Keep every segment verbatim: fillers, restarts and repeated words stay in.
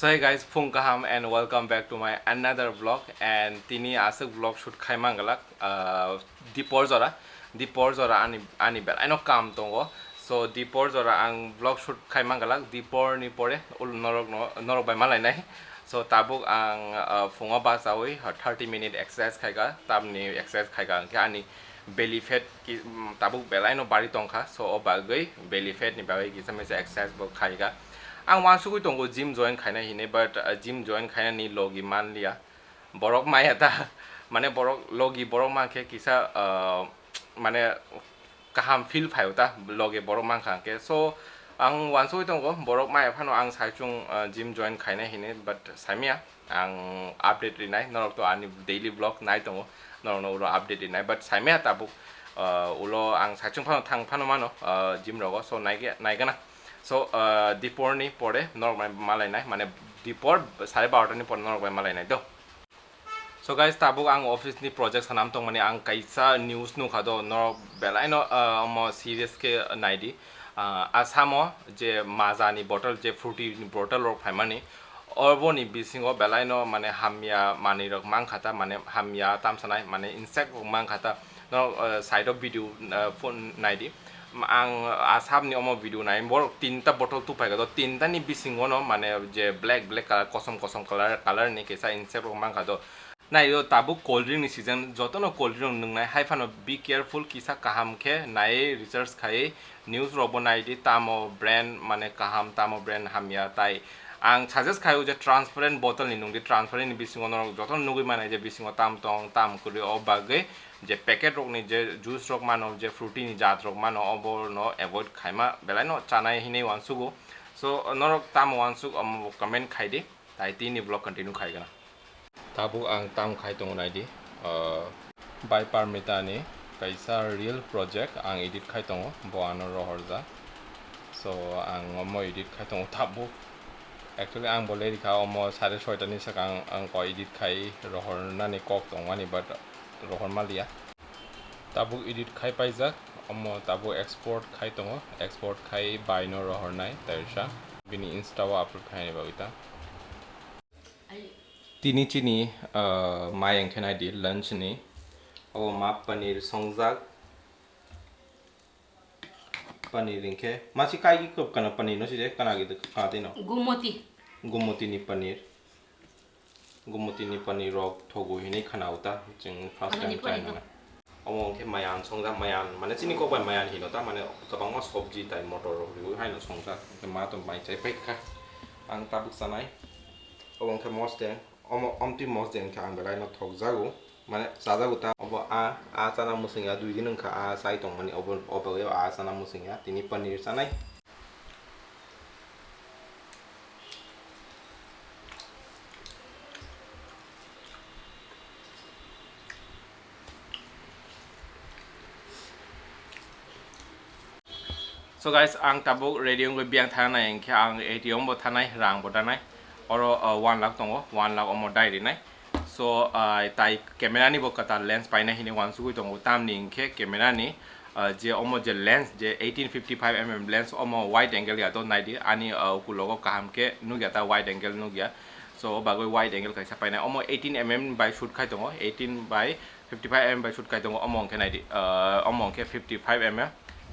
So hey guys, phung kaham and welcome back to my another vlog. And tini aswk vlog shoot khai mangalak, uh, Dipor jora, Dipor jora ani, ani belaino kam tongo. So Dipor jora ang vlog shoot khai mangalak, Dipor ni pore ul-, norok no, norok bai malainai. So tabuk ang, uh, phungo bachawi thirty minute exercise khaika, tamni exercise khaika hwnkhe ani belly fat ki, mm, tabuk belaino bari tongkha, so o bagwi belly fat ni bagwi kisa misa exercise bo khaika. Ang uansugwi tongo gym join khaina hinwi, but, uh, gym join khainani logi manliya. Borok maya ta, mane borok logi borok mankhe kisa, uh, mane kaham feel phaio ta, logi borok mankha hwnkhe. So ang uansugwi tongo borok maya phano ang saichung, uh, gym join khaina hinwi, but saimaya. Ang update rinai, norok to ani daily vlog nai tongo, norokno ulo update rinai, but saimaya tabuk, uh, ulo ang saichung phano thang phano mano, uh, gym rogo, so naige-, naigana. So, uh, Dipor ni pore norok mai malainai, mane Dipor sare barota ni pore norok bai malainai do. So guys, tabuk ang office ni project sanam tongmani ang kaisa news nukha do, norok belaino, uh, omo serious khe naidi. Ah, Assam o je maja ni bottle, je fruity ni bottle rok phaimani, oboni bisingo belaino mane hamya manwi rok mankha ta, mane hamya tamsanai, mane insect rok mankha ta. No, ah, side o video, ah, phone naidi. Ang Assam ni omo video nai, borok tinta bottle tuphai kha, to tinta ni bisingo no mane je black black color, kosom kosom color, color ni kisa insect rok mankha to. Nai o tabuk cold drink ni season, jotono cold drink rok nwngnai, hai phano be careful, kisa kaham khe nai research khai, news rok bo nai di, tamo brand mane kaham, tamo brand hamya, tai ang suggest khai o je transparent bottle ni nung di, transparent ni bisingo norok jotono nugwi manai je bisingo tam tong, tam kwrwi, o bagwi je packet rok ni je juice rok mano, je fruity ni jat rok mano, obo no avoid khaima belai no chanai hinwi uansugo. So norok tamo uansuk, omo bo comment khai di, tai tini vlog continue khai gana. Tabuk ang tam khai tongo naidi, ah, Bai Parmita ni kaisa reel project ang edit khai tongo, bo ano rohorjak. So ang omo edit khai tongo tabuk. Actually ang bo lerikha omo sare soita ni swkang ang ko edit khai rohornani kok tongmani, but rohor manliya. Tabuk edit khai paijak, omo tabuk export khai tongo, export khai Bai no rohornai taisa, bini Insta o upload khainani bagwi ta. Tini chini, ah, mai hwnkhe naidi lunch ni. Obo ma paneer songjak. Paneer hwnkhe masi kaigi kwb kana paneer no sije kana gidi kana tei no. Gumoti. Gumoti ni paneer. Gumoti ni paneer rok thogo hinwi khana uta chwng first time try mana. Omo hwnkhe mayan songjak, mayan mane chini kok bai mayan hino ta, mane kwbangma sobji tai motor rok riwi haino songjak, hwnkhe ma tong mai chai paikha ang tabuk chanai. Obo hwnkhe mosdeng, omo omtwi mosdeng hwnkhe ang belai no thokjago, mane chajago ta. Obo a, a chana mwswngya dui din wngkha a chai tongmani, obo, obo a chana mwswngya tini paneer chanai. So guys, ang tabuk ready wngwi biyang thangnai, hwnkhe ang A T M bo thangnai, rang bo danai. Oro, uh, one lakh tongo, one lakh omo dai rinai. So, uh, tai camera ni bo kwtal lens painai hinwi uansugwi tongo, tamni hwnkhe camera ni, uh, je omo je lens je eighteen fifty five M M lens, omo wide angle ya do naidi, ani, uh, ukulogo kaham khe nukya ta, wide angle nukya. So o bagwi wide angle kaisa painai, omo eighteen M M bai shoot khai tongo, eighteen bai fifty five M M bai shoot khai tongo, omo hwnkhe naidi, ah, omo hwnkhe fifty five M M,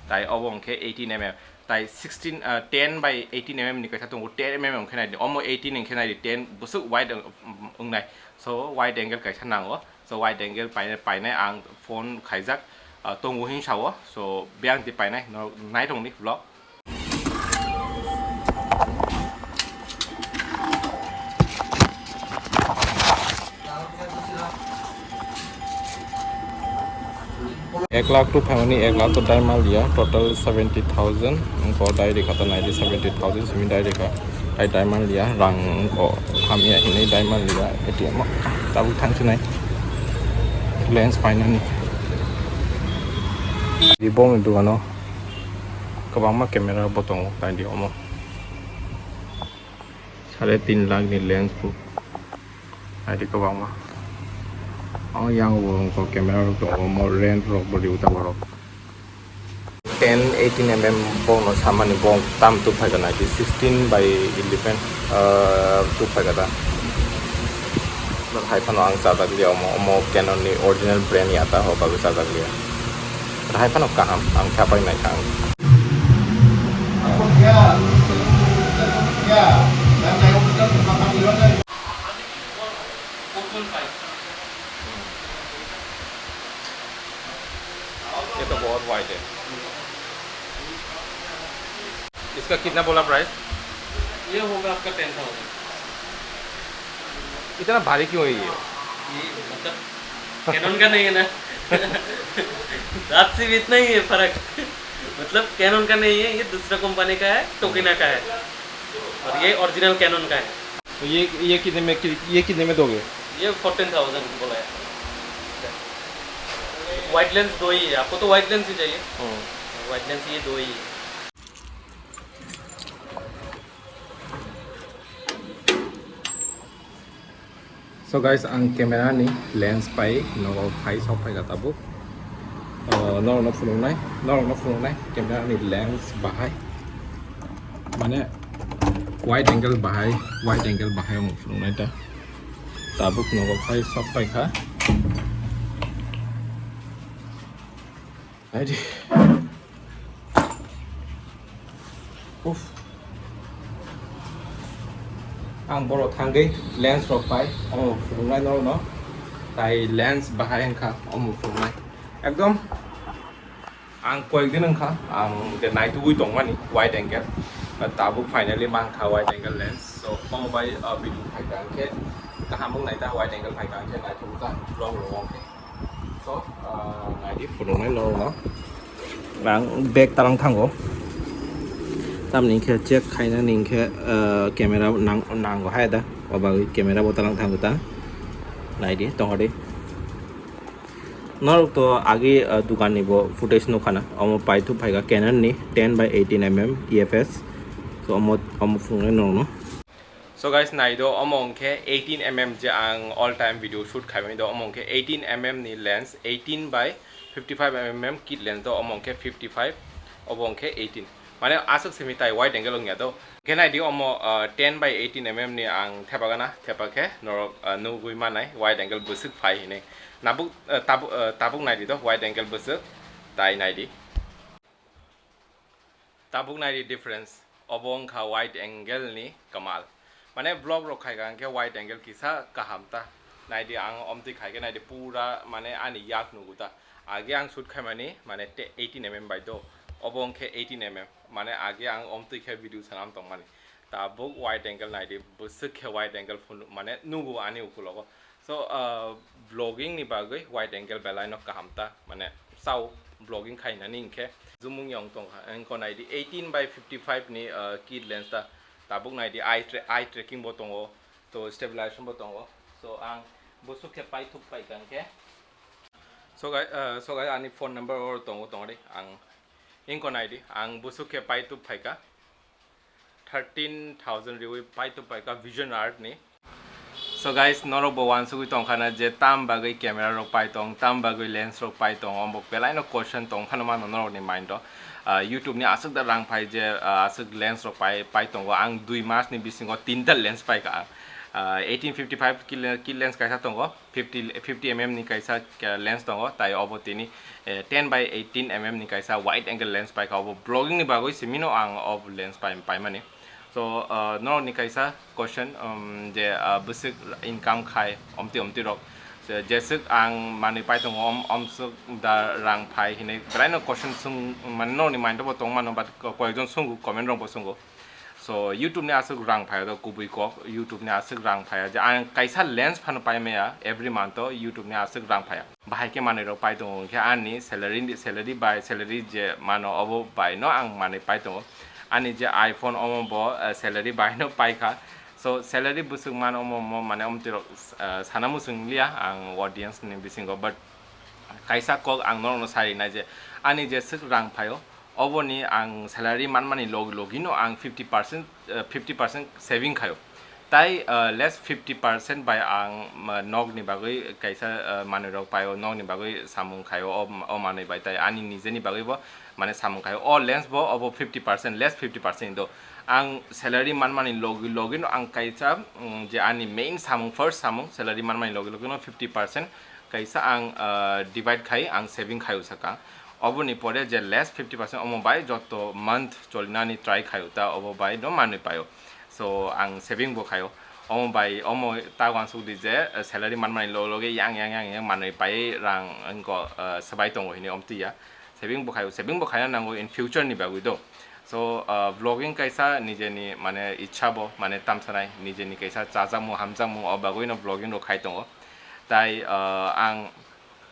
tai obo hwnkhe eighteen M M, tai sixteen, ah, ten bai eighteen M M ni kaisa tongo, ten M M hwnkhe naidi, omo eighteen hwnkhe naidi, ten bwswk wide wng-, wngnai. So wide angle kaisa nango, so wide angle painai, painai ang phone khaijak, ah, tongo hinwi sao, so biyang twi painai no naithokni vlog. Ek lakh tu phaimani, ek lakh to dai manliya, total seventy thousand, wngkha dai rikha ta naidi seventy thousand simi dai rikha, hai dai manliya, rang wngkha hamya hinwi dai manliya, A T M o tabuk thangsinai lens painani. Ribong ni dogano kwbangma camera bo tongo, naidi omo sare tin lakh ni lens bo, naidi kwbangma. O yang bo wngkha camera rok tongo, omo rent rok bo rio ta borok. Ten eighteen M M bongno samani bong tam tu phaikha naidi sixteen by eleven. Ah, tu phai kata. Hai phano ang chajak liya omo, omo Canon ni original brand ya ta, ho bagwi chajak liya. Hai phano kaham, ang khapai nai kha ang. ये तो बहुत वाइड है। इसका कितना बोला प्राइस? ये होगा आपका टेन थाउजेंड। इतना भारी क्यों है ये? ये मतलब कैनन का नहीं है ना। दांत से भी इतना ही है फर्क। मतलब कैनन का नहीं है, ये दूसरा कंपनी का है, टोकिना का है। और ये ओरिजिनल कैनन का है। तो ये, ये कितने में, कि-, ये कितने में दोगे? ये फोर्टीन थाउजेंड बोला है। वाइड लेंस दो ही है, आपको तो वाइड लेंस ही चाहिए। हम्म। वाइड लेंस ये दो ही है। So guys, ang camera ni lens pai nogo phai sok phai ka tabuk. Oh, norok no phunuknai, norok no phunuknai camera ni lens bahai. Mane wide angle bahai, wide angle bahai ang phunuknai ta. Tabuk nogo phai sok phai kha. Naidi. Uff. Ang borok thangwi lens rok pai, omo phunuknai norokno. Tai lens bahai wngkha, omo phunuknai. Ekdom ang koyek din wngkha, ang je naitugwi tongmani wide angle. Tabuk finally mankha wide angle lens. So, omo bai, uh, video phaikha hwnkhe kaham wng naita, wide angle phaikha hwnkhe naitugwi ta vlog rok wngkhe. So, ah, naidi phunuknai norokno. Ang bag talang thango. Tamni hwnkhe check khainani hwnkhe, ah, camera nang-, nango hai da. O bagwi camera bo talang thango ta. Naidi, tongodi. Norok to agi, ah, dukan ni bo footage nukha na. Omo paithu phaikha Canon ni ten by eighteen M M E F S. So, omo, omo phunuknai norokno. So guys, nai do, omo hwnkhe eighteen M M je ang all time video shoot khaimani do, omo hwnkhe eighteen M M ni lens, eighteen by fifty-five M M kit lens do, omo hwnkhe fifty-five, obo hwnkhe eighteen. Mane aswk simi tai wide angle wngya do. Hwnkhe nai di omo, uh, ten by eighteen M M ni ang thepa gana, thepa khe norok, uh, nugwi manai wide angle bwswk phai hinwi. Nabuk, uh, tabuk, uh, tabuk nai di do wide angle bwswk, tai nai di. Tabuk nai di difference, obo wngkha wide angle ni kamal. Mane vlog rok khaikha hwnkhe wide angle kisa kaham ta. Nai di ang omtwi khaikhe nai di pura mane ani yak nugo ta. Age ang shoot khaimani mane te-, eighteen M M bai do. Obo wngkhe eighteen M M. Mane age ang omtwi khe video sanam tongmani. Tabuk wide angle nai di, bwswk khe wide angle phunuk mane nugo ani ukulogo. So, uh, vlogging ni bagwi wide angle belai no kaham ta, mane sao vlogging khainani hinkhe zooming yong tongkha, engko nai di eighteen by fifty-five ni, uh, kit lens ta, tabuk nai di eye tra-, eye tracking bo tongo, to stabilization bo tongo. So ang bwswk khe paithuk phaikha hinkhe. So guys, uh, so guys, ani phone number oro tongo, tongo di ang engko nai di, ang bwswk khe paithuk phaikha. Thirteen thousand riwi paithuk paikha Vision Art ni. So guys, norok bo uansugwi tongkha na je tam bagwi camera rok pai tong, tam bagwi lens rok pai tong, omo belai no question tongphano mano norok ni mind o. Ah, YouTube ni aswk da rang phai je, ah, aswk lens rok pai, pai tongo. Ang dui mas ni bisingo tinta lens paikha ang. Ah, eighteen fifty-five kit le-, kit lens kaisa tongo. Fifty, fifty M M ni kaisa, eh, lens tongo, tai obo tini, eh, ten by eighteen M M ni kaisa wide angle lens paikha, obo vlogging ni bagwi simino ang o lens pai-, paimani. So, eh, norokni kaisa question, um, je, ah, bwswk income khai omtwi omtwi rok, je, jeswk ang manwi pai tongo, om-, omswk da rang phai hinwi belai no question swng, mane norokni mind o bo tongmano, but ko-, koyekjon swnggo, comment rok bo swnggo. So, YouTube ni aswk rang phaiya do kubui kok, YouTube ni aswk rang phaiya je ang kaisa lens phano pai maya every month o YouTube ni aswk rang phaiya. Bahai khe manwi rok pai tongo, hwnkhe ani salary, salary bai, salary je mano obo bai no ang manwi pai tongo. Ani je iPhone omo bo, eh, salary bai no paikha. So, salary bwswk mano omo, omo mane omtwi rok, eh, sana muchung liya ang audience ni bisingo, but kaisa kok ang norokno sai rinai je ani jeswk rang phaio, oboni ang salary manmani log-, logino ang fifty percent, eh, fifty percent saving khaio. Tai, eh, less fifty percent bai ang, ma, nokni bagwi kaisa, eh, manwi rok paio, nokni bagwi samung khaio, o, o manwi bai tai ani nijeni bagwi bo mane samung khaio. O lens bo obo fifty percent, less fifty percent do. Ang salary manmani logi logi no ang kaisa, mm, je ani main samung, first samung, salary manmani logi logi no fifty percent kaisa ang, ah, divide khai, ang saving khaio sakang. Oboni pore je less fifty percent omo bai joto month cholinani try khaio ta, obo bai no manwi paio. So ang saving bo khaio. Omo bai omo ta wansuk di je, eh, salary manmani logi logi yang yang yang yang manwi pai rang wngko, eh, swbai tongo hini omtwi ya. Saving bo khaio, saving bo khaina nango in future ni bagwi do. So, ah, vlogging kaisa nijeni mane ichha bo, mane tamsanai, nijeni kaisa chajakmung hamjakmung o bagwi no vlogging rok khai tongo. Tai, ah, ang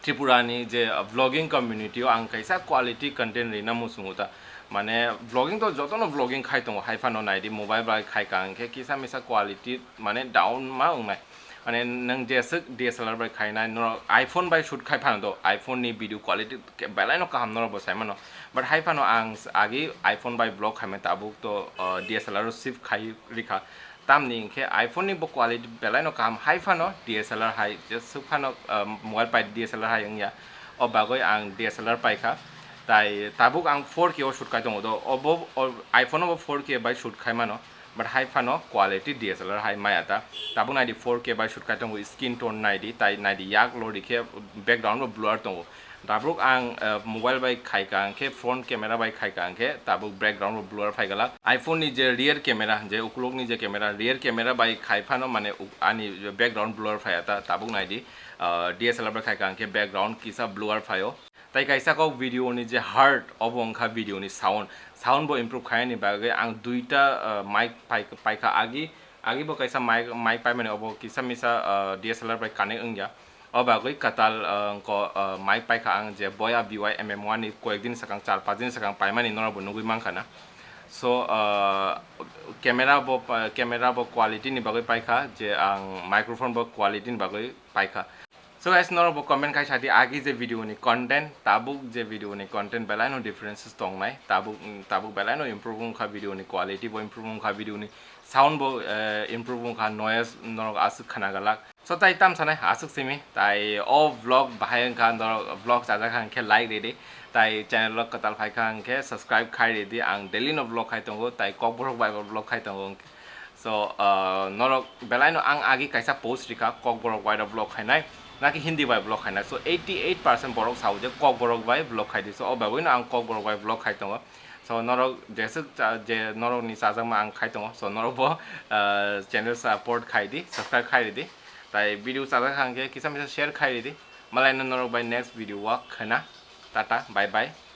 Tripura ni je vlogging community o ang kaisa quality content rina muchungo ta. Mane vlogging to jotono vlogging khai tongo, hai phano naidi mobile bai khai ka hwnkhe kisa misa quality mane down ma wngnai. Mane nwng jeswk D S L R bai khainai, norok iPhone bai shoot khai phano do, iPhone ni video quality khe belai no kaham norok bo sai mano. But hai phano ang s-, agi iPhone bai vlog khaimani, tabuk to, uh, D S L R o shift khai rikha. Tamni hinkhe iPhone ni bo quality belai no kaham, hai phano D S L R hai jeswk phano, uh, mobile pai D S L R hai wngya. O bagwi ang D S L R paikha. Tai tabuk ang four K o shoot khai tongo do. Obo, o iPhone o bo four K bai shoot khai mano. But hai phano quality D S L R hai maya ta. Tabuk naidi four K bai shoot khai tongo, skin tone naidi, tai naidi yak lori khe background bo blur tongo. Tabuk ang, eh, mobile bai khai ka hwnkhe, front camera bai khai ka hwnkhe tabuk background bo blur phai gala. iPhone ni je rear camera, je ukuluk ni je camera, rear camera bai khai phano mane uk-, ani background blur phai ta. Tabuk naidi, eh, D S L R bai khai ka hwnkhe background kisa blur phaio. Tai kaisa kok video ni je heart, obo wngkha video ni sound. Sound bo improve khainani bagwi ang duita, uh, mic pai-, paikha agi, agi bo kaisa mic, mic paimani obo kisa misa, uh, D S L R bai connect wngya. O bagwi kwtal, uh, wngko, uh, mic paikha ang je Boya B Y M M one ni koyek din swkang, char panch din swkang paimani norok bo nugwi mankha na. So, uh, camera bo, uh, camera bo quality ni bagwi paikha je ang microphone bo quality ni bagwi paikha. So guys, norok bo comment khai sadi agi je video ni content, tabuk je video ni content belai no differences tongnai, tabuk, tabuk belai no improve wngkha video ni quality bo, improve wngkha video ni sound bo, eh, improve wngkha, noise norok aswk khana galak. So tai tam sanai aswk simi, tai o vlog bahai wngkha, norok vlog chajak kha hwnkhe like ridi, tai channel o kwtal phai kha hwnkhe subscribe khai ridi, ang daily no vlog khai tongo, tai Kokborok bai bo vlog khai tongo. So, uh, norok belai no ang agi kaisa post rikha Kokborok bai rok vlog khainai, naki Hindi bai vlog khainai. So, eighty eight percent borok sao je Kokborok bai vlog khai di. So, o bagwi no ang Kokborok bai vlog khai tongo. So, norok jeswk cha-, je norok ni chajakma ang khai tongo. So, norok bo, uh, channel support khai di, subscribe khai di. Tai video chajak kha hwnkhe kisa misa share khai di. Malai no norok bai next video o khwna. Tata, bye bye.